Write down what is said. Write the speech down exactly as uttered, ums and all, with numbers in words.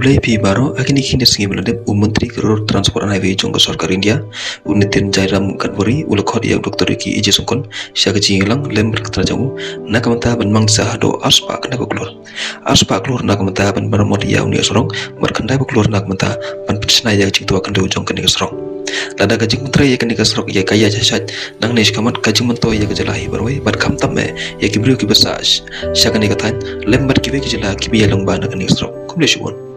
Khublei phi baroh. Ha kine ki khyndiat sngi ba la dep, u Myntri ka Road Transport and Highway jong ka Sorkar India, u Nitin Jairam Gadkari, u la khot ïa u Doctor Ricky A J Syngkon sha ka jingïalang lem bad ka tnat jong u na ka bynta ban mang sah haduh arspah khyndai phew klur. Arspah klur na ka bynta ban maramot ïa une u surok, bad khyndai phew klur na ka bynta ban pynshna ïa ka jingtwa khyndew jong kane ka surok. Lada ka jingmyntoi ïa kane ka surok ïa ka ïaid shaid shaid, nangne shakhmat ka jingmyntoi ïa ka jylla hi baroh, bad khamtam eh ïa ki briew kiba sah sh-, sha kane ka thaiñ lem bad kiwei ki jylla kiba ïalang bha na kane ka surok. Khublei shibun.